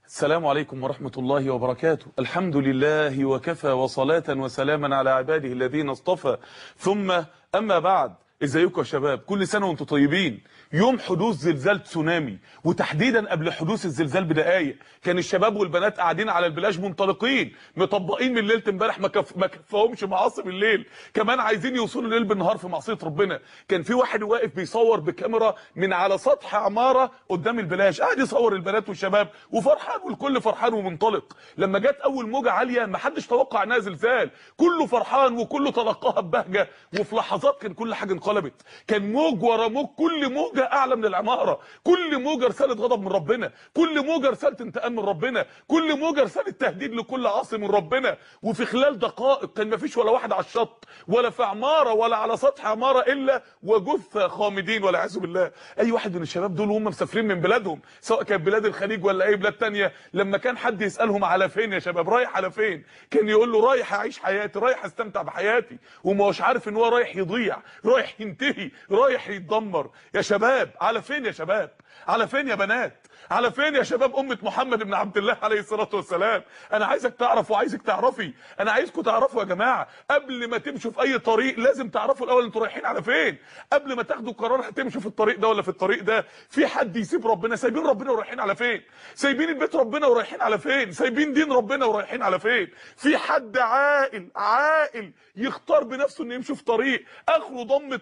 السلام عليكم ورحمة الله وبركاته. الحمد لله وكفى، وصلاة وسلاما على عباده الذين اصطفى، ثم أما بعد. ازيكم يا شباب؟ كل سنة وانتم طيبين. يوم حدوث زلزال تسونامي، وتحديدا قبل حدوث الزلزال بدقايق، كان الشباب والبنات قاعدين على البلاج منطلقين مطبقين من ليلة امبارح، ما كفاهمش معاصي بالليل، كمان عايزين يوصلوا ليل بالنهار في معصية ربنا. كان في واحد واقف بيصور بكاميرا من على سطح عمارة قدام البلاج، قاعد يصور البنات والشباب وفرحان، والكل فرحان ومنطلق. لما جت اول موجه عالية ما حدش توقع انها زلزال، كله فرحان وكله تلقاها ببهجه، وفي لحظات كان كل حاجة انقلبت. كان موج ورا موج، كل موجه اعلى من العمارة، كل موجه رسالة غضب من ربنا، كل موجه رسالة انتقام من ربنا، كل موجه رسالة تهديد لكل عاصي من ربنا. وفي خلال دقائق كان مفيش ولا واحد على الشط ولا في عمارة ولا على سطح عمارة الا وجثه خامدين والعياذ بالله. اي واحد من الشباب دول وهم مسافرين من بلادهم، سواء كانت بلاد الخليج ولا اي بلاد ثانية، لما كان حد يسالهم على فين يا شباب، رايح على فين، كان يقول له رايح اعيش حياتي، رايح استمتع بحياتي، وما هوش عارف ان هو رايح يضيع، رايح ينتهي، رايح يتدمر. يا شباب على فين يا شباب؟ على فين يا بنات؟ على فين يا شباب أمة محمد بن عبد الله عليه الصلاة والسلام؟ أنا عايزك تعرف وعايزك تعرفي، أنا عايزكم تعرفوا يا جماعة، قبل ما تمشوا في أي طريق لازم تعرفوا الأول أنتوا رايحين على فين، قبل ما تاخدوا قرار هتمشوا في الطريق ده ولا في الطريق ده. في حد يسيب ربنا؟ سايبين ربنا ورايحين على فين؟ سايبين البيت ربنا ورايحين على فين؟ سايبين دين ربنا ورايحين على فين؟ في حد عاقل عاقل يختار بنفسه إنه يمشي في طريق آخره ضمة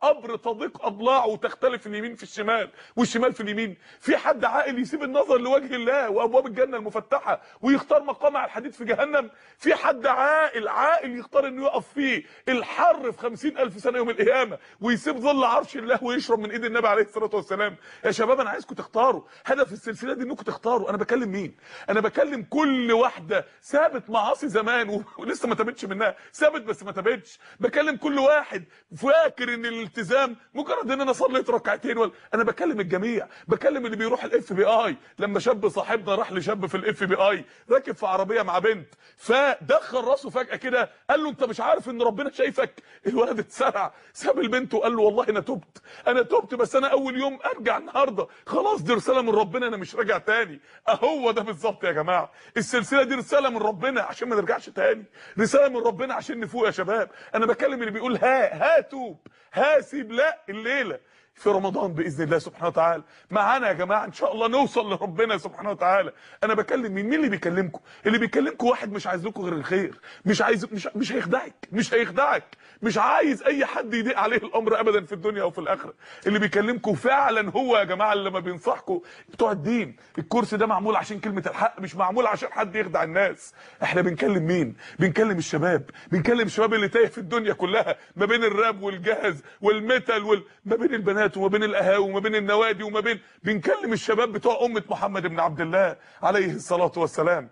قبر تضيق أضلاعه وتختلف اليمين في الشمال والشمال في اليمين؟ في حد عاقل يسيب النظر لوجه الله وابواب الجنة المفتحه ويختار مقام على الحديد في جهنم؟ في حد عاقل عاقل يختار انه يقف فيه الحر في 50,000 سنة يوم القيامة ويسيب ظل عرش الله ويشرب من ايد النبي عليه الصلاة والسلام؟ يا شباب انا عايزكم تختاروا، هدف السلسلة دي انكم تختاروا. انا بكلم مين؟ انا بكلم كل واحدة سابت معاصي زمان ولسه ما تابتش منها، سابت بس ما تابتش. بكلم كل واحد فاكر ان الالتزام مجرد ان انا صليت ركعتين ولا، انا بكلم الجميع. بكلم اللي بيروح ال FBI. لما شاب صاحبنا راح لشاب في ال FBI راكب في عربية مع بنت، فدخل راسه فجاة كده قال له انت مش عارف ان ربنا شايفك؟ الولد اتسرع، ساب البنت وقال له والله انا تبت، انا تبت، بس انا اول يوم ارجع النهارده، خلاص دي رسالة من ربنا، انا مش راجع تاني. اهو ده بالظبط يا جماعة، السلسلة دي رسالة من ربنا عشان ما نرجعش تاني، رسالة من ربنا عشان نفوق يا شباب. انا بكلم اللي بيقول ها توب، ها سيب، لا الليلة في رمضان باذن الله سبحانه وتعالى معانا يا جماعة ان شاء الله نوصل لربنا سبحانه وتعالى. انا بكلم مين؟ مين اللي بيكلمكم؟ اللي بيكلمكم واحد مش عايز لكم غير الخير، مش عايز، مش هيخدعك، مش هيخدعك، مش عايز اي حد يضيق عليه الامر ابدا في الدنيا او في الاخرة. اللي بيكلمكم فعلا هو يا جماعة اللي ما بينصحكم بتوع الدين. الكرسي ده معمول عشان كلمة الحق، مش معمول عشان حد يخدع الناس. احنا بنكلم مين؟ بنكلم الشباب، بنكلم الشباب اللي تايه في الدنيا كلها، ما بين الراب والجهاز وال metal ما بين البنات وما بين القهاوي وما بين النوادي وما بين، بنكلم الشباب بتوع أمة محمد بن عبد الله عليه الصلاة والسلام.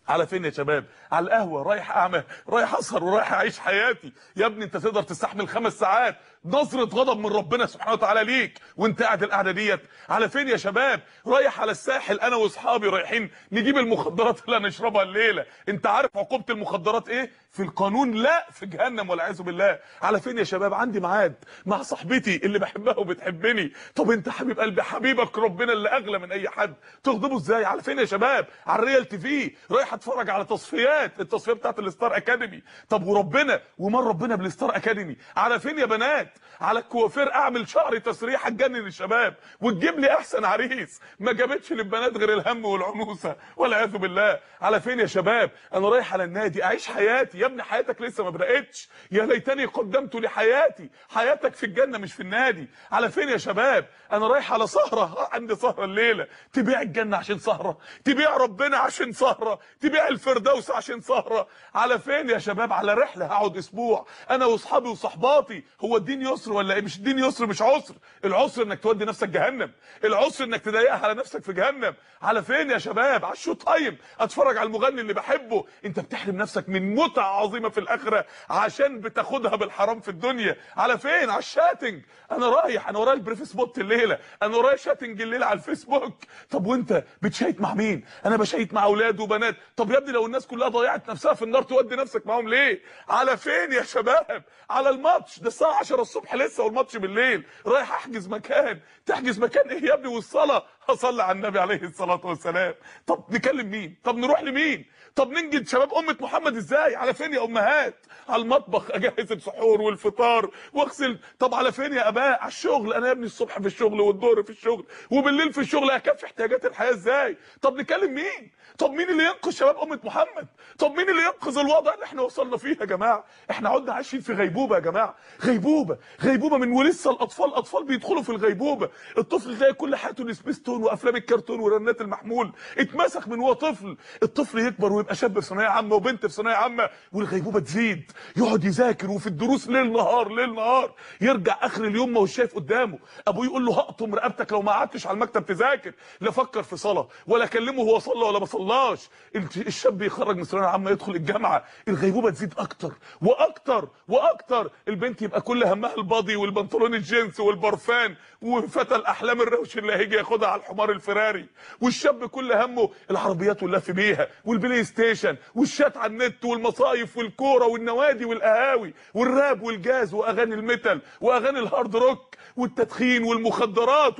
على فين يا شباب؟ على القهوة، رايح اعمل، رايح اسهر ورايح اعيش حياتي. يا ابني انت تقدر تستحمل 5 ساعات نظرة غضب من ربنا سبحانه وتعالى ليك وانت قاعد القعدة ديت؟ على فين يا شباب؟ رايح على الساحل انا واصحابي، رايحين نجيب المخدرات اللي هنشربها الليلة. انت عارف عقوبة المخدرات ايه في القانون؟ لا، في جهنم والعياذ بالله. على فين يا شباب؟ عندي ميعاد مع صاحبتي اللي بحبها وبتحبني. طب انت حبيب قلبي، حبيبك ربنا اللي اغلى من اي حد، تغضبه ازاي؟ على فين يا شباب؟ على الريال TV، رايح اتفرج على تصفيات، التصفية بتاعت الستار اكاديمي. طب وربنا، ومال ربنا بالستار اكاديمي؟ على فين يا بنات؟ على الكوافير، اعمل شعري تسريحه تجنن الشباب وتجيب لي احسن عريس. ما جابتش للبنات غير الهم والعنوسه والعياذ بالله. على فين يا شباب؟ انا رايح على النادي اعيش حياتي. يا ابني حياتك لسه ما بداتش، يا ليتني قدمت لحياتي. حياتك في الجنة مش في النادي. على فين يا شباب؟ انا رايح على سهره، عندي سهره الليلة. تبيع الجنة عشان سهره، تبيع ربنا عشان سهره، تبيع الفردوس عشان سهره. على فين يا شباب؟ على رحله هقعد اسبوع انا واصحابي وصحباتي. هو الدين يسر ولا ايه؟ مش الدين يسر، مش عسر. العسر انك تودي نفسك جهنم، العسر انك تضايقها على نفسك في جهنم. على فين يا شباب؟ على ال show time، اتفرج على المغني اللي بحبه. انت بتحرم نفسك من متعه عظيمة في الاخرة عشان بتاخدها بالحرام في الدنيا. على فين؟ على ال chatting. انا رايح، انا ورايا ال private spot الليلة، انا ورايا chatting الليلة على الفيسبوك. طب وانت بتشيت مع مين؟ انا بشيت مع اولاد وبنات. طب يا ابني لو الناس كلها ضيعت نفسها في النار تودي نفسك معاهم ليه؟ على فين يا شباب؟ على الماتش ده الساعة 10 الصبح لسه والماتش بالليل، رايح احجز مكان. تحجز مكان ايه يا ابني والصلاة؟ هصلي على النبي عليه الصلاة والسلام. طب نكلم مين؟ طب نروح لمين؟ طب ننجد شباب امه محمد ازاي؟ على فين يا امهات؟ على المطبخ اجهز السحور والفطار واغسل. طب على فين يا اباء؟ على الشغل، انا يا ابني الصبح في الشغل والظهر في الشغل وبالليل في الشغل، هكفي احتياجات الحياة ازاي؟ طب نكلم مين؟ طب مين اللي ينقذ شباب امه محمد؟ طب مين اللي ينقذ الوضع اللي احنا وصلنا فيه يا جماعة؟ احنا عدنا عايشين في غيبوبة يا جماعة، غيبوبة، غيبوبة من ولسه الاطفال، اطفال بيدخلوا في الغيبوبه. الطفل تلاقي كل حياته السبيستون وافلام الكرتون ورنات المحمول، اتمسخ من هو طفل. الطفل يكبر ويبقى شاب في ثانوية عامة وبنت في ثانوية عامة، والغيبوبه تزيد، يقعد يذاكر وفي الدروس ليل نهار ليل نهار، يرجع اخر اليوم ما هو شايف قدامه. ابوه يقول له هقطم رقبتك لو ما قعدتش على المكتب تذاكر، لا فكر في صلاة ولا كلمة هو صلى ولا ما صلاش. الشاب يخرج من الثانوية العامة يدخل الجامعة، الغيبوبه تزيد اكتر واكتر واكتر. البنت يبقى كل همها ال body والبنطلون الجينز والبرفان وفتى الاحلام الروش اللي هيجي ياخدها على الحمار الفراري، والشاب كل همه العربيات واللف بيها والبلاي ستيشن والشات على النت والمصايف والكوره والنوادي والقهاوي والراب والجاز واغاني ال metal واغاني ال hard rock والتدخين والمخدرات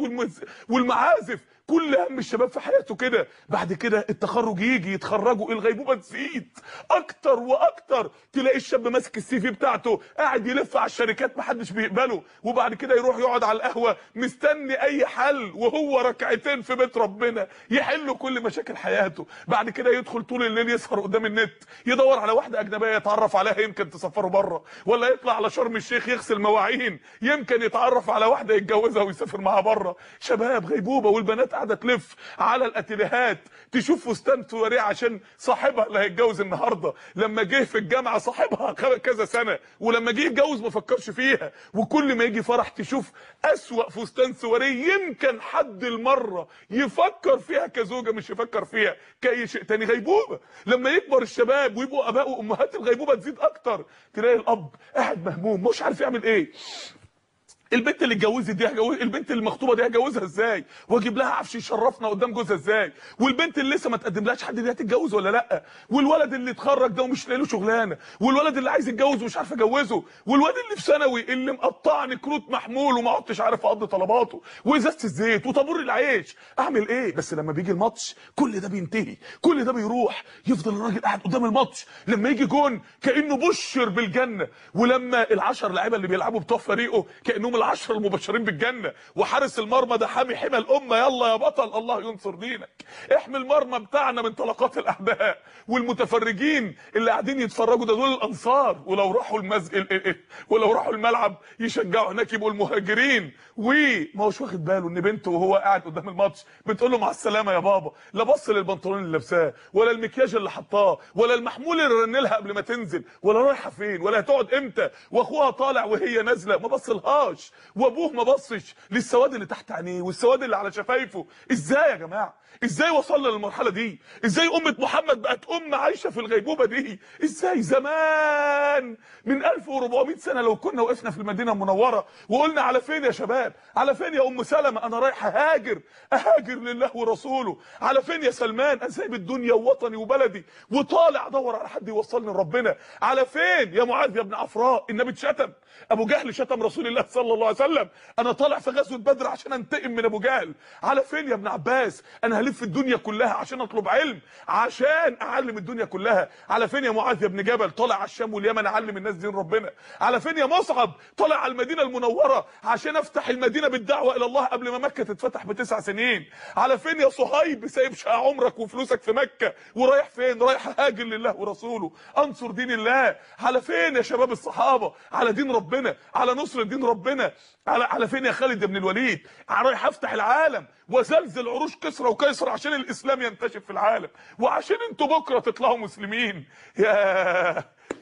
والمعازف. كل هم الشباب في حياته كده. بعد كده التخرج يجي، يتخرجوا، الغيبوبه تزيد اكتر واكتر. تلاقي الشاب ماسك ال CV بتاعته قاعد يلف على الشركات محدش بيقبله، وبعد كده يروح يقعد على القهوة مستني اي حل، وهو ركعتين في بيت ربنا يحلوا كل مشاكل حياته. بعد كده يدخل طول الليل يسهر قدام النت، يدور على واحدة اجنبية يتعرف عليها يمكن تسفره بره، ولا يطلع على شرم الشيخ يغسل مواعين يمكن يتعرف على واحدة يتجوزها ويسافر معاها بره. شباب غيبوبة. والبنات قاعدة تلف على الاتيليهات تشوف فستان سواريه عشان صاحبها اللي هيتجوز النهارده، لما جه في الجامعة صاحبها كذا سنة، ولما جه يتجوز ما فكرش فيها، وكل ما يجي فرح تشوف اسوأ فستان سواريه يمكن حد المرة يفكر فيها كزوجة، مش يفكر فيها كاي شيء تاني. غيبوبة. لما يكبر الشباب ويبقوا اباء وامهات الغيبوبه تزيد اكتر. تلاقي الاب قاعد مهموم مش عارف يعمل ايه. البنت اللي اتجوزت دي البنت المخطوبة دي هجوزها ازاي؟ واجيب لها عفش يشرفنا قدام جوزها ازاي؟ والبنت اللي لسه ما تقدملهاش حد دي هتتجوز ولا لا؟ والولد اللي اتخرج ده ومش لاقي له شغلانة، والولد اللي عايز يتجوز ومش عارف اجوزه، والواد اللي في ثانوي اللي مقطعني كروت محمول وما عدتش عارف اقضي طلباته، وازازه الزيت وطابور العيش، اعمل ايه؟ بس لما بيجي الماتش كل ده بينتهي، كل ده بيروح، يفضل الراجل قاعد قدام الماتش لما يجي جون كانه بشر بالجنة، ولما العشر لعيبة اللي بيلعبوا بتوع فريقه كانهم العشرة المبشرين بالجنة، وحارس المرمى ده حامي حمى الأمة، يلا يا بطل الله ينصر دينك، احمي المرمى بتاعنا من طلقات الأعداء. والمتفرجين اللي قاعدين يتفرجوا ده دول الأنصار، ولو راحوا ولو راحوا الملعب يشجعوا هناك يبقوا المهاجرين. وما هوش واخد باله ان بنته وهو قاعد قدام الماتش بتقول له مع السلامة يا بابا، لا بص للبنطلون اللي لابساه ولا المكياج اللي حطاه ولا المحمول اللي رن لها قبل ما تنزل، ولا رايحة فين ولا هتقعد امتى، واخوها طالع وهي نازلة ما بصلهاش، وابوه ما بصش للسواد اللي تحت عينيه والسواد اللي على شفايفه. ازاي يا جماعة؟ ازاي وصلنا للمرحلة دي؟ ازاي امه محمد بقت امه عايشه في الغيبوبه دي؟ ازاي زمان من 1400 سنة لو كنا وقفنا في المدينة المنورة وقلنا على فين يا شباب؟ على فين يا ام سلمه؟ انا رايح اهاجر، اهاجر لله ورسوله. على فين يا سلمان؟ انا سايب الدنيا ووطني وبلدي وطالع ادور على حد يوصلني لربنا. على فين يا معاذ يا ابن عفراء؟ النبي اتشتم، ابو جهل شتم رسول الله صلى الله عليه وسلم، انا طالع في غزوة بدر عشان انتقم من ابو جهل. على فين يا ابن عباس؟ انا هلف الدنيا كلها عشان اطلب علم، عشان اعلم الدنيا كلها. على فين يا معاذ يا ابن جبل؟ طالع على الشام واليمن اعلم الناس دين ربنا. على فين يا مصعب؟ طالع على المدينة المنورة عشان افتح المدينة بالدعوة الى الله قبل ما مكة تتفتح ب9 سنين. على فين يا صهيب؟ سايب شقه عمرك وفلوسك في مكة ورايح فين؟ رايح اهاجر لله ورسوله، انصر دين الله. على فين يا شباب الصحابة؟ على دين ربنا، على نصر دين ربنا. على فين يا خالد بن الوليد؟ رايح افتح العالم وزلزل عروش كسرى وقيصر عشان الاسلام ينتشر في العالم، وعشان انتوا بكره تطلعوا مسلمين.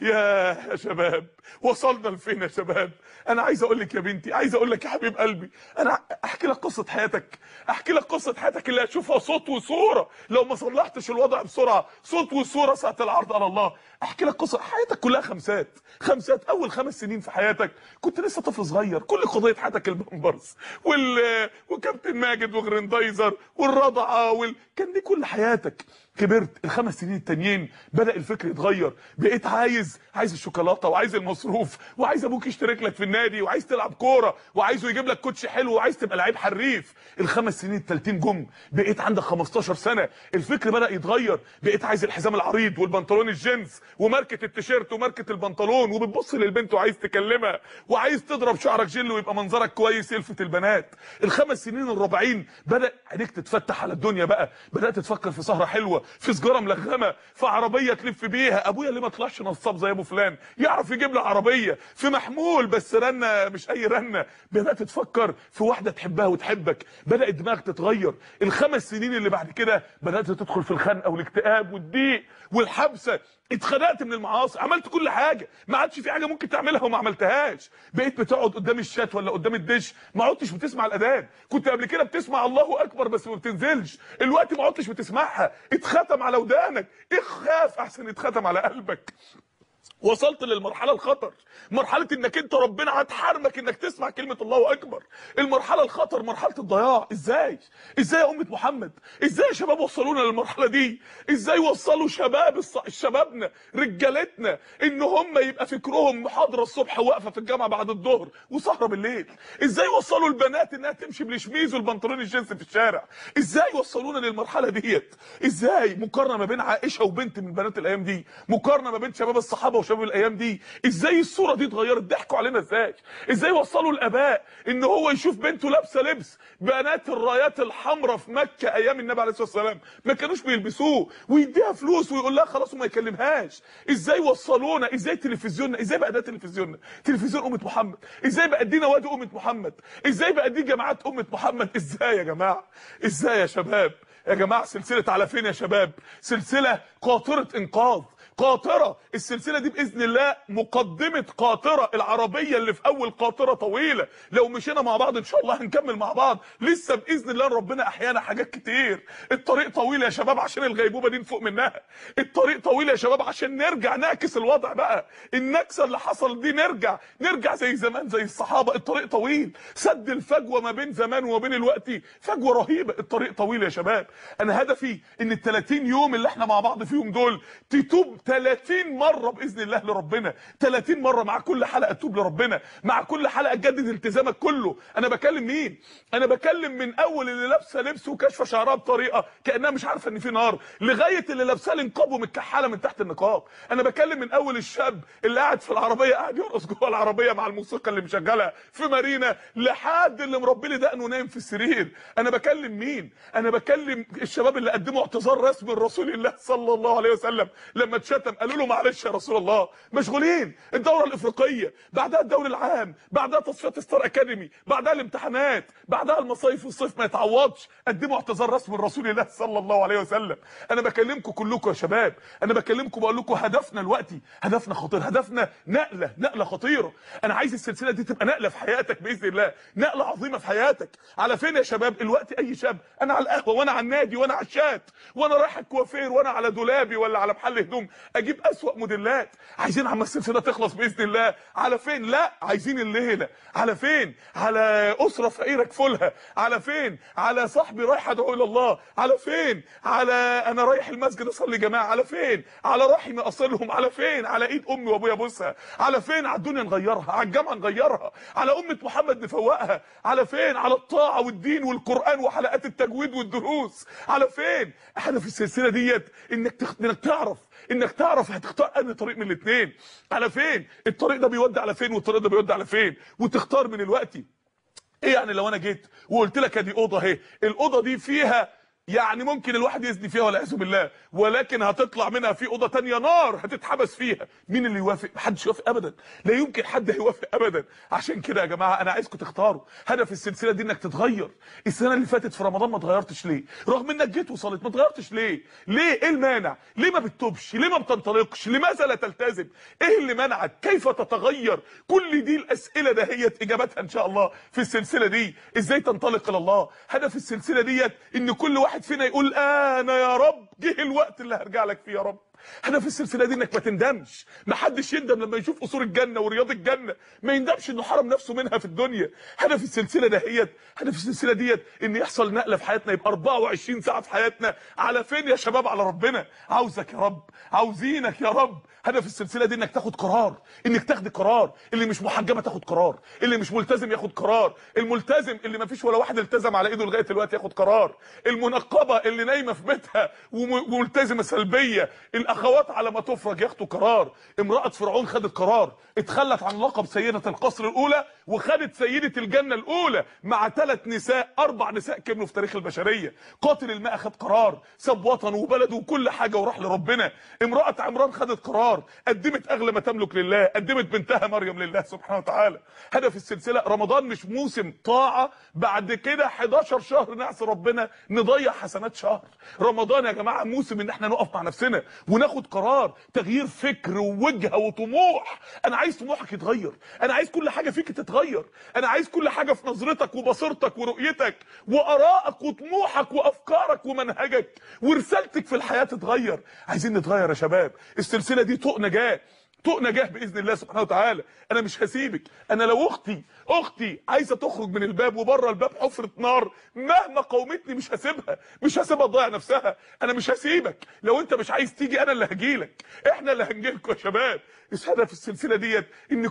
يا شباب وصلنا لفين يا شباب؟ انا عايز اقول لك يا بنتي، عايز اقول لك يا حبيب قلبي، انا احكي لك قصة حياتك، احكي لك قصة حياتك اللي هتشوفها صوت وصوره لو ما صلحتش الوضع بسرعة، صوت وصوره ساعة العرض على الله. احكي لك قصة حياتك كلها خمسات خمسات. اول 5 سنين في حياتك كنت لسه طفل صغير، كل قضية حياتك البامبرز وكابتن ماجد وغريندايزر والرضعه كان دي كل حياتك. كبرت ال5 سنين التانيين بدأ الفكر يتغير، بقيت عايز عايز الشوكولاتة وعايز المصروف وعايز ابوك يشترك لك في النادي وعايز تلعب كورة وعايزه يجيب لك كوتش حلو وعايز تبقى لعيب حريف. الخمس سنين التالتين جم، بقيت عندك 15 سنة، الفكر بدا يتغير، بقيت عايز الحزام العريض والبنطلون الجينز وماركه التيشيرت وماركه البنطلون، وبتبص للبنت وعايز تكلمها وعايز تضرب شعرك جل ويبقى منظرك كويس يلفت البنات. الخمس سنين الرابعين بدا عينيك تتفتح على الدنيا بقى، بدات تفكر في سهره حلوة، في سجاره ملغمه، في عربية تلف بيها، ابويا اللي ما طلعش نصاب زي ابو فلان يعرف يجيب له عربية، في محمول بس رنه مش اي رنه. بدات تفكر في واحدة تحبها وتحبك، بدات دماغك تتغير. الخمس سنين اللي بعد كده بدات تدخل في الخنقه والاكتئاب والضيق والحبسه، اتخنقت من المعاصي، عملت كل حاجة، ما عادش في حاجة ممكن تعملها وما عملتهاش. بقيت بتقعد قدام الشات ولا قدام الدش، ما عدتش بتسمع الاذان، كنت قبل كده بتسمع الله اكبر بس ما بتنزلش، الوقت ما عدتش بتسمعها، اتختم على ودانك، اخاف احسن يتختم على قلبك. وصلت للمرحلة الخطر، مرحلة انك انت ربنا هتحرمك انك تسمع كلمة الله اكبر. المرحلة الخطر مرحلة الضياع. ازاي؟ ازاي يا امه محمد؟ ازاي يا شباب وصلونا للمرحلة دي؟ ازاي وصلوا شباب شبابنا رجالتنا ان هم يبقى فكرهم محاضرة الصبح واقفة في الجامعة بعد الظهر وسهره بالليل؟ ازاي وصلوا البنات انها تمشي بالشميز والبنطلون الجينز في الشارع؟ ازاي وصلونا للمرحلة ديت؟ ازاي؟ مقارنة ما بين عائشة وبنت من بنات الايام دي، مقارنة ما بين شباب الصحابة وشباب الايام دي، ازاي الصورة دي اتغيرت؟ ضحكوا علينا ازاي؟ ازاي وصلوا الاباء ان هو يشوف بنته لابسه لبس بنات الرايات الحمراء في مكة ايام النبي عليه الصلاة والسلام ما كانوش بيلبسوه، ويديها فلوس ويقول لها خلاص وما يكلمهاش؟ ازاي وصلونا؟ ازاي تلفزيوننا؟ ازاي بقى ده تلفزيوننا؟ تلفزيون امه محمد، ازاي بقى دي نوادي امه محمد؟ ازاي بقى دي جامعات امه محمد؟ ازاي يا جماعة؟ ازاي يا شباب؟ يا جماعة سلسلة على فين يا شباب؟ سلسلة قاطره انقاذ، قاطره. السلسلة دي باذن الله مقدمه قاطره، العربية اللي في اول قاطره طويلة، لو مشينا مع بعض ان شاء الله هنكمل مع بعض لسه باذن الله. ربنا احيانا حاجات كتير. الطريق طويل يا شباب عشان الغيبوبه دي نفوق منها، الطريق طويل يا شباب عشان نرجع نعكس الوضع بقى، النكسه اللي حصل دي نرجع زي زمان زي الصحابة. الطريق طويل، سد الفجوة ما بين زمان وما بين الوقت فجوة رهيبة. الطريق طويل يا شباب. انا هدفي ان ال 30 يوم اللي احنا مع بعض فيهم دول تتوب 30 مرة باذن الله لربنا، 30 مرة مع كل حلقة تتوب لربنا، مع كل حلقة تجدد التزامك كله. انا بكلم مين؟ انا بكلم من اول اللي لابسه لبس وكاشفه شعرها بطريقة كانها مش عارفه ان في نار، لغاية اللي لابسه نقاب ومتكحله من تحت النقاب. انا بكلم من اول الشاب اللي قاعد في العربية قاعد يرقص جوه العربية مع الموسيقى اللي مشغلها في مارينا، لحد اللي مربي لي دقنه نايم في السرير. انا بكلم مين؟ انا بكلم الشباب اللي قدموا اعتذار رسمي لرسول الله صلى الله عليه وسلم لما اتشتم، قالوا له معلش يا رسول الله مشغولين، الدورة الافريقية، بعدها الدوري العام، بعدها تصفيات ستار اكاديمي، بعدها الامتحانات، بعدها المصايف والصيف ما يتعوضش. قدموا اعتذار رسمي لرسول الله صلى الله عليه وسلم. انا بكلمكم كلكم يا شباب، انا بكلمكم بقول لكم هدفنا دلوقتي هدفنا خطير، هدفنا نقله، نقله خطيرة. انا عايز السلسلة دي تبقى نقله في حياتك باذن الله، نقله عظيمة في حياتك. على فين يا شباب الوقت؟ اي شاب، انا على القهوة وانا على النادي وانا على الشات وانا رايح الكوافير وانا على دولابي ولا على محل هدوم اجيب اسوأ موديلات. عايزين عم السلسلة تخلص باذن الله. على فين؟ لا عايزين الليلة. على فين؟ على اسره فقيرة كفولها. على فين؟ على صاحبي رايح ادعو الى الله. على فين؟ على انا رايح المسجد اصلي جماعة. على فين؟ على رحمي اصلهم. على فين؟ على ايد امي وابويا ابوسها. على فين؟ على الدنيا نغيرها، على الجامعة نغيرها، على امه محمد نفوقها. على فين؟ على الطاعة والدين والقران وحلقات التجويد والدروس. على فين؟ احنا في السلسلة ديت انك تعرف، انك تعرف هتختار انهي طريق من الاثنين. على فين؟ الطريق ده بيودي على فين والطريق ده بيودي على فين، وتختار من الوقت. ايه يعني لو انا جيت وقلت لك ادي اوضة اهي، الاوضة دي فيها يعني ممكن الواحد يزني فيها والعياذ بالله، ولكن هتطلع منها في اوضة ثانية نار هتتحبس فيها، مين اللي يوافق؟ محدش يوافق ابدا، لا يمكن حد هيوافق ابدا. عشان كده يا جماعة انا عايزكم تختاروا. هدف السلسلة دي انك تتغير. السنة اللي فاتت في رمضان ما اتغيرتش ليه؟ رغم انك جيت وصلت ما اتغيرتش ليه؟ ليه؟ ايه المانع؟ ليه ما بتتوبش؟ ليه ما بتنطلقش؟ لماذا لا تلتزم؟ ايه اللي منعك؟ كيف تتغير؟ كل دي الاسئلة دهيت اجابتها ان شاء الله في السلسلة دي. ازاي تنطلق الى الله؟ هدف السلسلة ديت ان كل واحد فينا يقول انا يا رب جه الوقت اللي هرجع لك فيه يا رب. هدف السلسلة دي انك ما تندمش، ما حدش يندم لما يشوف قصور الجنة ورياض الجنة، ما يندمش انه حرم نفسه منها في الدنيا. هدف السلسلة دهيت، هدف السلسلة ديت ان يحصل نقله في حياتنا، يبقى 24 ساعة في حياتنا على فين يا شباب؟ على ربنا. عاوزك يا رب، عاوزينك يا رب. هدف السلسلة دي انك تاخد قرار، انك تاخد قرار. اللي مش محجبة تاخد قرار، اللي مش ملتزم ياخد قرار، الملتزم اللي ما فيش ولا واحد التزم على ايده لغاية دلوقتي ياخد قرار، المنقبه اللي نايمة في بيتها وملتزمه سلبية، الاخوات على ما تفرج ياخدوا قرار. امراة فرعون خدت قرار، اتخلت عن لقب سيده القصر الاولى وخدت سيده الجنة الاولى مع 3 نساء، 4 نساء كملوا في تاريخ البشرية. قاتل الماء خد قرار، ساب وطنه وبلده وكل حاجة وراح لربنا. امراة عمران خدت قرار، قدمت اغلى ما تملك لله، قدمت بنتها مريم لله سبحانه وتعالى. هدف السلسلة، رمضان مش موسم طاعة بعد كده 11 شهر نعصي ربنا نضيع حسنات شهر. رمضان يا جماعة موسم ان احنا نقف مع نفسنا وناخد قرار، تغيير فكر ووجهه وطموح. انا عايز طموحك يتغير، انا عايز كل حاجة فيك تتغير، انا عايز كل حاجة في نظرتك وبصيرتك ورؤيتك وارائك وطموحك وافكارك ومنهجك ورسالتك في الحياة تتغير. عايزين نتغير يا شباب. السلسلة دي طوق نجاه، طوق نجاه باذن الله سبحانه وتعالى. انا مش هسيبك. انا لو اختي عايزه تخرج من الباب وبره الباب حفره نار، مهما قاومتني مش هسيبها، مش هسيبها تضيع نفسها. انا مش هسيبك. لو انت مش عايز تيجي انا اللي هجيلك، احنا اللي هنجيلكوا يا شباب. هدف السلسلة ديت ان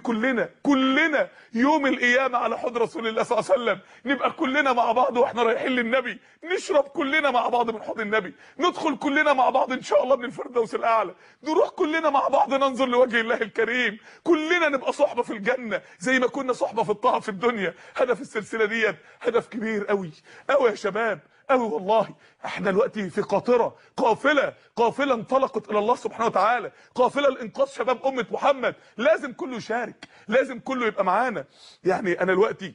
كلنا يوم القيامة على حوض رسول الله صلى الله عليه وسلم نبقى كلنا مع بعض واحنا رايحين للنبي، نشرب كلنا مع بعض من حوض النبي، ندخل كلنا مع بعض ان شاء الله من الفردوس الاعلى، نروح كلنا مع بعض ننظر لوجه الله الكريم، كلنا نبقى صحبه في الجنة زي ما كنا صحبه في الطاعة في الدنيا. هدف السلسلة ديت هدف كبير قوي قوي يا شباب، قوي والله. احنا دلوقتي في قاطره، قافله انطلقت الى الله سبحانه وتعالى، قافله لانقاذ شباب امه محمد. لازم كله يشارك، لازم كله يبقى معانا. يعني انا دلوقتي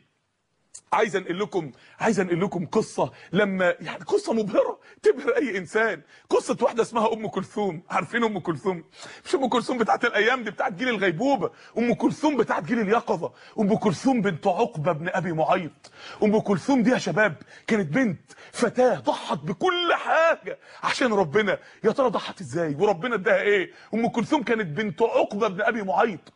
عايز انقل لكم قصة، لما يعني قصة مبهرة تبهر اي انسان. قصة واحدة اسمها ام كلثوم. عارفين ام كلثوم؟ مش ام كلثوم بتاعت الايام دي بتاعت جيل الغيبوبه، ام كلثوم بتاعت جيل اليقظة، ام كلثوم بنت عقبه بن ابي معيط. ام كلثوم دي يا شباب كانت بنت فتاة ضحت بكل حاجة عشان ربنا. يا ترى ضحت ازاي وربنا اداها ايه؟ ام كلثوم كانت بنت عقبه بن ابي معيط.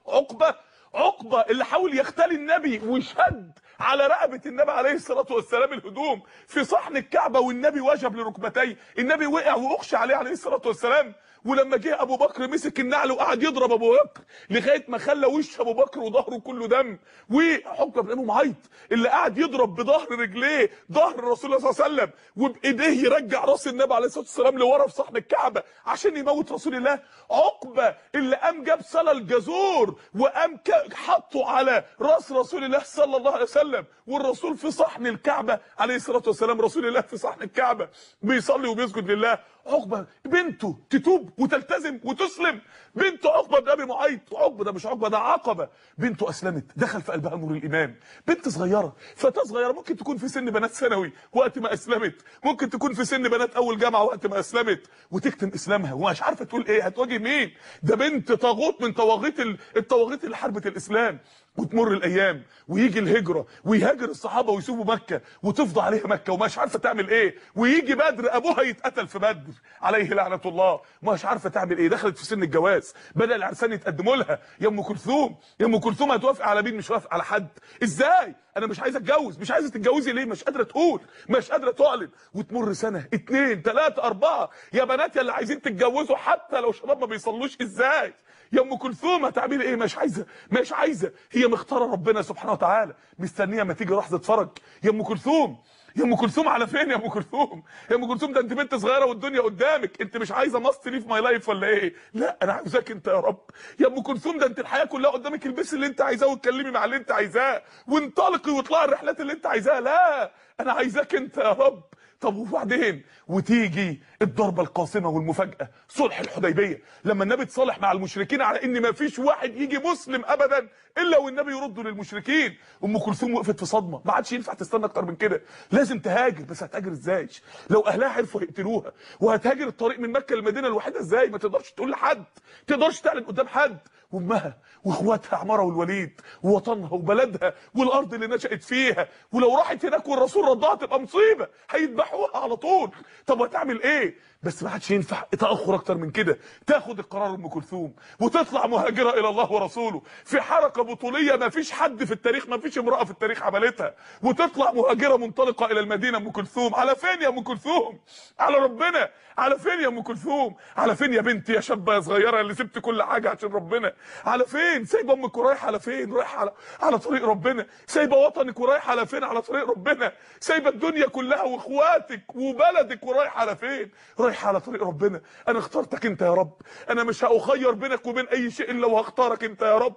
عقبه اللي حاول يختلي النبي وشد على رقبة النبي عليه الصلاة والسلام الهدوم في صحن الكعبة، والنبي وجب لركبتيه، النبي وقع واغشى عليه الصلاة والسلام. ولما جه ابو بكر مسك النعل وقعد يضرب ابو بكر لغاية ما خلى وش ابو بكر وظهره كله دم. وعقبة بن ابي معيط اللي قعد يضرب بظهر رجليه ظهر الرسول صلى الله عليه وسلم، وبايديه يرجع راس النبي عليه الصلاة والسلام لورا في صحن الكعبة عشان يموت رسول الله. عقبه اللي قام جاب صلى الجزور وقام حطه على راس رسول الله صلى الله عليه وسلم، والرسول في صحن الكعبة عليه الصلاة والسلام، رسول الله في صحن الكعبة بيصلي وبيسجد لله. عقبه بنته تتوب وتلتزم وتسلم، بنت عقبه بن ابي معيط. عقبه ده مش عقبه، ده عقبه. بنته اسلمت، دخل في قلبها نور الايمان. بنت صغيرة، فتاة صغيرة، ممكن تكون في سن بنات ثانوي وقت ما اسلمت، ممكن تكون في سن بنات اول جامعه وقت ما اسلمت، وتكتم اسلامها ومش عارفه تقول ايه، هتواجه مين؟ ده بنت طاغوت من طواغيت الطواغيت اللي حاربت الاسلام. وتمر الايام ويجي الهجرة ويهاجر الصحابة ويسيبوا مكة وتفضى عليها مكة ومش عارفه تعمل ايه، ويجي بدر ابوها يتقتل في بدر عليه لعنه الله، مش عارفه تعمل ايه. دخلت في سن الجواز، بدا العرسان يتقدموا لها. يا ام كلثوم، يا ام كلثوم هتوافق على مين؟ مش وافق على حد. ازاي؟ انا مش عايزه اتجوز. مش عايزه تتجوزي ليه؟ مش قادرة تقول، مش قادرة تعلن. وتمر سنة، 2 3 4. يا بنات يا اللي عايزين تتجوزوا حتى لو شباب ما بيصلوش، ازاي؟ يا ام كلثوم هتعملي ايه؟ مش عايزه، مش عايزه. هي مختاره ربنا سبحانه وتعالى، مستنيه ما تيجي لحظة فرج. يا ام كلثوم، يا ام كلثوم على فين يا ام كلثوم؟ يا ام كلثوم ده انت بنت صغيرة والدنيا قدامك، انت مش عايزه must live my life ولا ايه؟ لا انا عاوزاك انت يا رب. يا ام كلثوم ده انت الحياة كلها قدامك، البسي اللي انت عايزاه واتكلمي مع اللي انت عايزاه وانطلقي واطلعي الرحلات اللي انت عايزاها. لا انا عايزاك انت يا رب. طب وبعدين؟ وتيجي الضربة القاسمه والمفاجاه، صلح الحديبية، لما النبي اتصالح مع المشركين على ان ما فيش واحد يجي مسلم ابدا الا والنبي يرده للمشركين. ام كلثوم وقفت في صدمة، ما عادش ينفع تستنى اكتر من كده، لازم تهاجر. بس هتهاجر ازاي؟ لو اهلها عرفوا هيقتلوها. وهتهاجر الطريق من مكة للمدينة الوحيدة ازاي؟ ما تقدرش تقول لحد، ما تقدرش تعلن قدام حد. وامها واخواتها عمارة والوليد ووطنها وبلدها والارض اللي نشأت فيها، ولو راحت هناك والرسول ردها تبقى مصيبة، هيذبحوها على طول. طب هتعمل ايه؟ بس ما عادش ينفع تاخر اكتر من كده. تاخد القرار ام كلثوم وتطلع مهاجرة الى الله ورسوله في حركة بطوليه ما فيش حد في التاريخ، ما فيش امراة في التاريخ عملتها، وتطلع مهاجرة منطلقة الى المدينة. ام كلثوم على فين يا ام كلثوم؟ على ربنا. على فين يا ام كلثوم؟ على فين يا بنتي يا شابه يا صغيرة اللي سبت كل حاجة عشان ربنا؟ على فين؟ سايبه امك ورايحه على فين؟ رايحة على طريق ربنا. سايبه وطنك ورايحه على فين؟ على طريق ربنا. سايبه الدنيا كلها واخواتك وبلدك ورايحه على فين؟ رايحة على طريق ربنا. انا اخترتك انت يا رب، انا مش هأخير بينك وبين اي شيء الا وهختارك انت يا رب.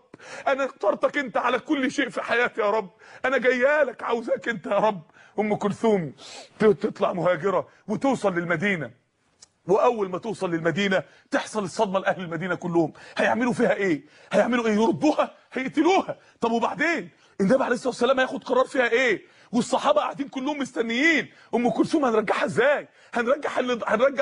انا اخترتك انت على كل شيء في حياتي يا رب، انا جايالك عاوزاك انت يا رب. ام كلثوم تطلع مهاجرة وتوصل للمدينة، واول ما توصل للمدينة تحصل الصدمة لاهل المدينة كلهم. هيعملوا فيها ايه؟ هيعملوا ايه؟ يردوها؟ هيقتلوها؟ طب وبعدين النبي عليه الصلاة والسلام هياخد قرار فيها ايه؟ والصحابة قاعدين كلهم مستنيين ام كلثوم هنرجعها ازاي؟ هنرجع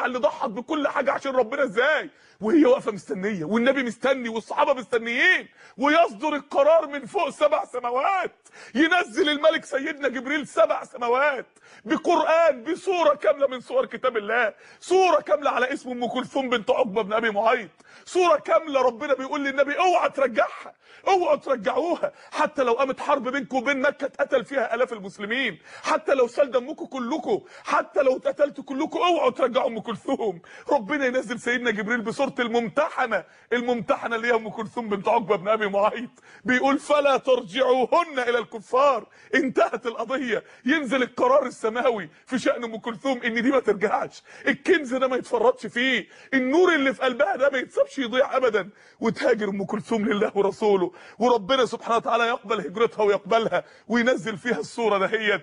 اللي ضحت بكل حاجة عشان ربنا ازاي؟ وهي واقفة مستنيه، والنبي مستني، والصحابة مستنيين، ويصدر القرار من فوق 7 سماوات. ينزل الملك سيدنا جبريل 7 سماوات بقران، بصورة كاملة من صور كتاب الله، صوره كاملة على اسم ام كلثوم بنت عقبه بن ابي معيط، صوره كاملة ربنا بيقول للنبي اوعى ترجعها، اوعوا ترجعوها، حتى لو قامت حرب بينكم وبين مكة اتقتل فيها الاف المسلمين، حتى لو سال دمكم كلكم، حتى لو اتقتلتوا كلكم، اوعوا ترجعوا ام كلثوم. ربنا ينزل سيدنا جبريل بصورة الممتحنة، الممتحنة اللي هي ام كلثوم بنت عقبه بن ابي معيط، بيقول فلا ترجعوهن الى الكفار. انتهت القضية. ينزل القرار السماوي في شأن ام كلثوم ان دي ما ترجعش، الكنز ده ما يتفرطش فيه، النور اللي في قلبها ده ما يتسابش يضيع ابدا. وتهاجر ام كلثوم لله ورسوله، وربنا سبحانه وتعالى يقبل هجرتها ويقبلها وينزل فيها الصورة دهيت.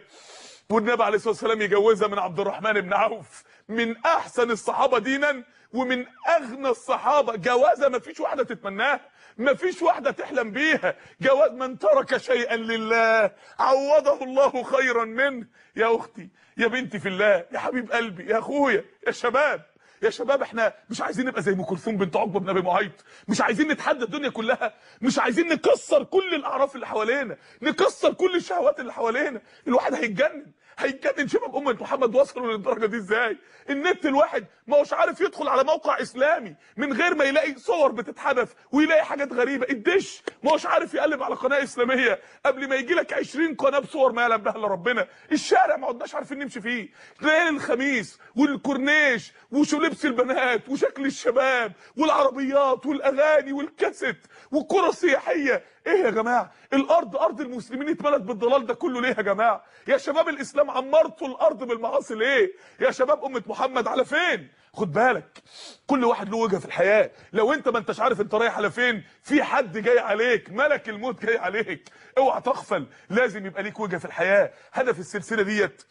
والنبي عليه الصلاة والسلام يجوزها من عبد الرحمن بن عوف، من احسن الصحابة دينا ومن اغنى الصحابة. جوازه ما فيش واحدة تتمناها، ما فيش واحدة تحلم بيها. جواز من ترك شيئا لله عوضه الله خيرا منه. يا اختي، يا بنتي في الله، يا حبيب قلبي، يا اخويا، يا شباب، يا شباب، احنا مش عايزين نبقى زي ام كلثوم بنت عقبه بن ابي معيط، مش عايزين نتحدى الدنيا كلها، مش عايزين نكسر كل الاعراف اللي حوالينا، نكسر كل الشهوات اللي حوالينا. الواحد هيتجنن، هيتجنن. شباب امه محمد وصلوا للدرجة دي ازاي؟ النت الواحد ما هوش عارف يدخل على موقع اسلامي من غير ما يلاقي صور بتتحدف ويلاقي حاجات غريبة. الدش ما هوش عارف يقلب على قناة اسلامية قبل ما يجي لك 20 قناة بصور ما يعلم بها الا ربنا. الشارع ما عدناش عارفين نمشي فيه، ليل الخميس والكورنيش وشو لبس البنات وشكل الشباب والعربيات والاغاني والكاسيت والقرى السياحية. ايه يا جماعة؟ الارض ارض المسلمين اتملت بالضلال ده كله ليه يا جماعة؟ يا شباب الاسلام عمرتوا الارض بالمعاصي ليه؟ يا شباب امه محمد على فين؟ خد بالك، كل واحد له وجهه في الحياة. لو انت ما انتش عارف انت رايح على فين، في حد جاي عليك، ملك الموت جاي عليك، اوعى تغفل. لازم يبقى ليك وجهه في الحياة. هدف السلسلة ديت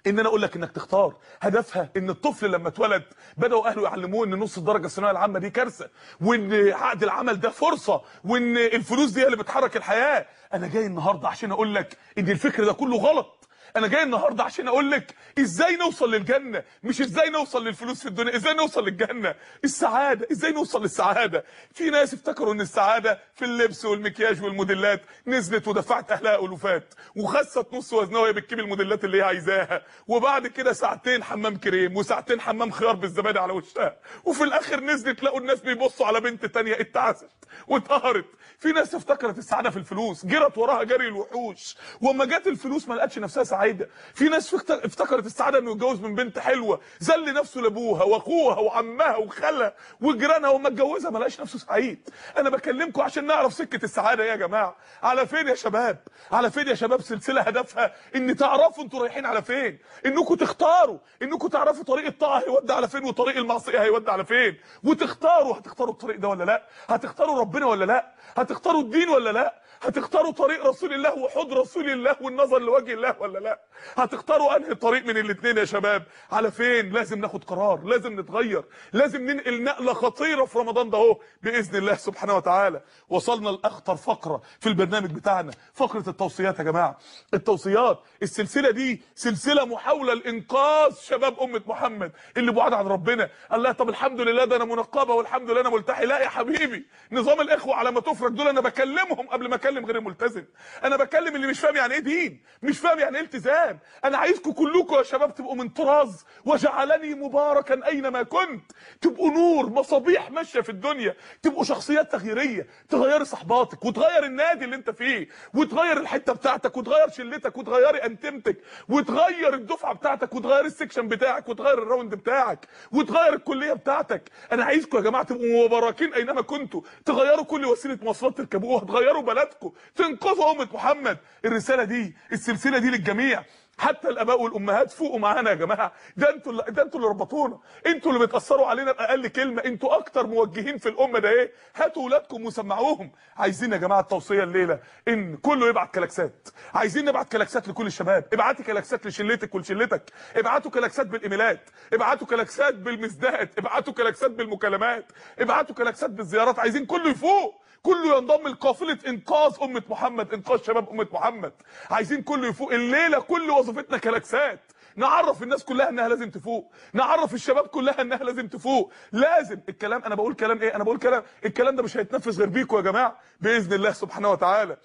ان انا اقول لك انك تختار. هدفها ان الطفل لما اتولد بداوا اهله يعلموه ان نص الدرجة الثانوية العامة دي كارثة، وان عقد العمل ده فرصة، وان الفلوس دي هي اللي بتحرك الحياة. انا جاي النهارده عشان اقول لك ان الفكر ده كله غلط. انا جاي النهارده عشان اقول لك ازاي نوصل للجنة، مش ازاي نوصل للفلوس في الدنيا، ازاي نوصل للجنة، السعادة، ازاي نوصل للسعادة. في ناس افتكروا ان السعادة في اللبس والمكياج والموديلات، نزلت ودفعت اهلها الوفات وخست نص وزنها وهي بتجيب الموديلات اللي هي عايزاها، وبعد كده ساعتين حمام كريم وساعتين حمام خيار بالزبادي على وشها، وفي الاخر نزلت لقوا الناس بيبصوا على بنت ثانية اتعست واتقهرت. في ناس افتكرت السعادة في الفلوس، جرت وراها جري الوحوش، وما جت الفلوس ما لقتش نفسها سعيدة. في ناس افتكرت السعادة انه يتجوز من بنت حلوة، ذل نفسه لابوها واخوها وعمها وخالها وجيرانها، وما اتجوزها ما لقاش نفسه سعيد. انا بكلمكم عشان نعرف سكة السعادة يا جماعة. على فين يا شباب؟ على فين يا شباب؟ سلسلة هدفها ان تعرفوا انتوا رايحين على فين، انكم تختاروا، انكم تعرفوا طريق الطاعة هيودي على فين وطريق المعصية هيودي على فين، وتختاروا هتختاروا الطريق ده ولا لا، هتختاروا ربنا ولا لا، هتختاروا الدين ولا لا، هتختاروا طريق رسول الله وحوض رسول الله والنظر لوجه الله ولا لا، هتختاروا انهي طريق من الاثنين يا شباب؟ على فين؟ لازم ناخد قرار، لازم نتغير، لازم ننقل نقله خطيرة في رمضان ده اهو باذن الله سبحانه وتعالى. وصلنا لاخطر فقره في البرنامج بتاعنا، فقره التوصيات يا جماعة. التوصيات، السلسلة دي سلسلة محاولة لانقاذ شباب امه محمد اللي بعاد عن ربنا. قال لها طب الحمد لله ده انا منقبة والحمد لله انا ملتحي. لا يا حبيبي، نظام الاخوة على ما تفرج دول انا بكلمهم قبل ما اكلم غير الملتزم. انا بكلم اللي مش فاهم يعني ايه دين، مش فاهم يعني ايه التزام. الالتزام. انا عايزكم كلكم يا شباب تبقوا من طراز وجعلني مباركا اينما كنت، تبقوا نور، مصابيح ماشية في الدنيا، تبقوا شخصيات تغييريه، تغيري صحباتك وتغير النادي اللي انت فيه وتغير الحتة بتاعتك وتغير شلتك وتغيري انتمتك وتغير الدفعة بتاعتك وتغير ال section بتاعك وتغير ال round بتاعك وتغير الكلية بتاعتك. انا عايزكم يا جماعة تبقوا مباركين اينما كنتوا، تغيروا كل وسيلة مواصلات تركبوها، تغيروا بلدكم، تنقذوا امه محمد. الرسالة دي، السلسلة دي للجميع، حتى الاباء والامهات فوقوا معانا يا جماعة. ده انتوا اللي ربطونا، انتوا اللي بتاثروا علينا باقل كلمة، انتوا اكتر موجهين في الامة. ده ايه؟ هاتوا اولادكم وسمعوهم. عايزين يا جماعة التوصية الليلة ان كله يبعت كلاكسات، عايزين نبعت كلاكسات لكل الشباب. ابعتي كلاكسات لشلتك ولشلتك، ابعتوا كلاكسات بالايميلات، ابعتوا كلاكسات بالمسدات، ابعتوا كلاكسات بالمكالمات، ابعتوا كلاكسات بالزيارات. عايزين كله يفوق، كله ينضم لقافله انقاذ امه محمد، انقاذ شباب امه محمد. عايزين كله يفوق الليلة، كل وظيفتنا كلاكسات، نعرف الناس كلها انها لازم تفوق، نعرف الشباب كلها انها لازم تفوق. لازم الكلام، انا بقول كلام ايه؟ انا بقول كلام، الكلام ده مش هيتنفذ غير بيكم يا جماعة باذن الله سبحانه وتعالى.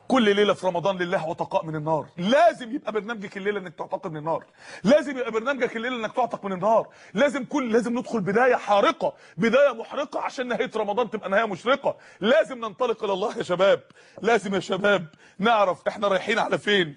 كل ليلة في رمضان لله عتقاء من النار. لازم يبقى برنامجك الليلة انك تعتق من النار، لازم يبقى برنامجك الليلة انك تعتق من النار. لازم لازم ندخل بداية حارقه، بداية محرقة، عشان نهاية رمضان تبقى نهاية مشرقة. لازم ننطلق الى الله يا شباب، لازم يا شباب نعرف احنا رايحين على فين،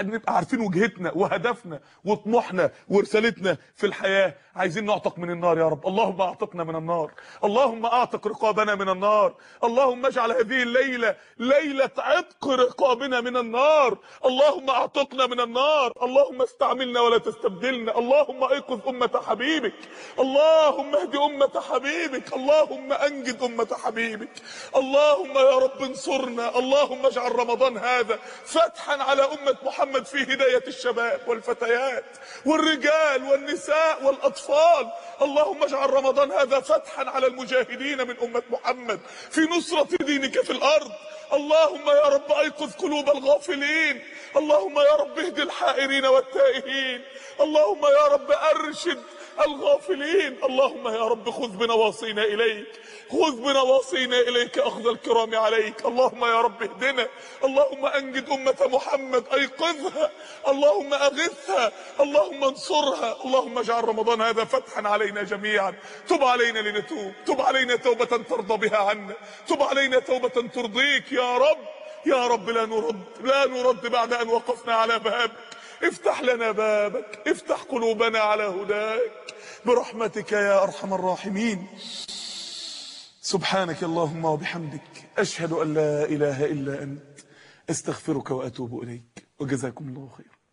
نبقى عارفين وجهتنا وهدفنا وطموحنا ورسالتنا في الحياة. عايزين نعتق من النار يا رب. اللهم اعتقنا من النار، اللهم اعتق رقابنا من النار، اللهم اجعل هذه الليلة ليلة عتق رقابنا من النار. اللهم اعتقنا من النار، اللهم استعملنا ولا تستبدلنا، اللهم ايقظ امه حبيبك، اللهم اهد امه حبيبك، اللهم انجد امه حبيبك، اللهم يا رب انصرنا. اللهم اجعل رمضان هذا فتحا على أمة محمد في هداية الشباب والفتيات والرجال والنساء والأطفال. اللهم اجعل رمضان هذا فتحا على المجاهدين من أمة محمد في نصرة دينك في الأرض. اللهم يا رب أيقظ قلوب الغافلين، اللهم يا رب اهد الحائرين والتائهين، اللهم يا رب أرشد الغافلين، اللهم يا رب خذ بنواصينا إليك، خذ بنواصينا إليك أخذ الكرام عليك. اللهم يا رب اهدنا، اللهم أنجد أمة محمد، أيقظها، اللهم أغثها، اللهم انصرها. اللهم اجعل رمضان هذا فتحا علينا جميعا. تب علينا لنتوب، تب علينا توبة ترضى بها عنا، تب علينا توبة ترضيك يا رب. يا رب لا نرد، لا نرد بعد أن وقفنا على بابك. افتح لنا بابك، افتح قلوبنا على هداك برحمتك يا أرحم الراحمين. سبحانك اللهم وبحمدك، أشهد أن لا إله إلا أنت، أستغفرك وأتوب إليك، وجزاكم الله خيرا.